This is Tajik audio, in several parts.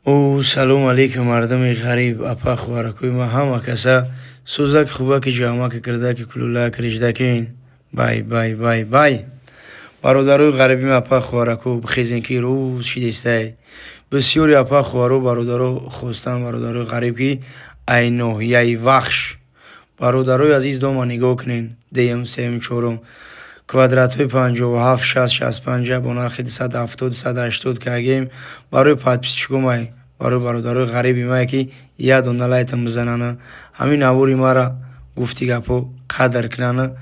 О, салому алейкум, мардуми ғариб, апа, хоҳаракои ман, ҳама каса сӯзак, хубаки, ҷамъаки, кирдаки, кулулак, риждакин, бай бай бай бай. Бародарои ғарибим, апа, хоҳарако, бихезен, ки рӯз шидестай. Бисёри апа, хоҳаро, бародаро хостан, бародарои ғариб, ки ай ноҳияи Вахш. Бародарои азиз, дома нигоҳ кунен: дуюм, сеюм, чорум, квадратҳои 57, 60, 65 бо нархи 270, 280 кагем. Барои подписчикомай, барои бародарои ғариби мае, ки як дона лайтам бизананд, ҳамин навори мара, гуфти гапҳо, қадр кунанд,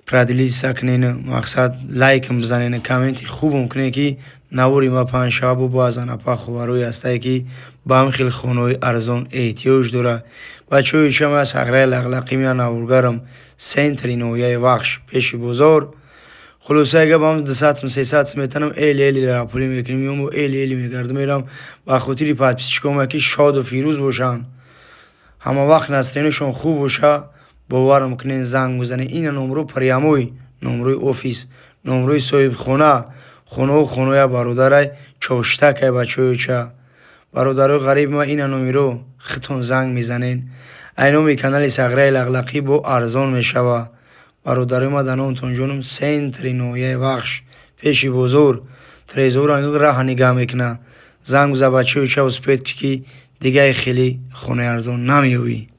поделиться кунен, мақсад, лайкам бизанен, комменти хубам кунен, ки навори ма панҷшаба бо баъзан апа, хоҳарое ҳастае, ки ба ҳамин хел хонаҳои арзон эҳтиёҷ дорад. Бачаҳои чама сағраи лақлақӣ меян, наворгарам, центри ноҳияи Вахш, пеши бозор. Хулосаи гап, ҳам 200 сум, 300 сум метанам, эли эли рапулӣ мекунем, меёму эли эли мегардам, мерам ба хотири подписчикома, ки шоду фирӯз бошанд, ҳама вақт настроениешон хуб боша. Боварам кунен, занг бизанед. Ина номро, прямой номрои офис, номрои соҳибхона. Хонаҳо хонаоя бародарай, чоштакай, бачаҳои бародарои ғариби ма. Ина номеро, худтон занг мезанед. Ай номи канали Сағраи Лақлақӣ бо арзон мешава. Бародарои ма, дар номтон ҷонум, центри ноҳияи Вахш, пеши бозор, трезорро раҳа нигаҳ мекунад. Занг биза, бачаҳои ча, успеть, ки дигаи хеле хонаи арзон намеёбӣ.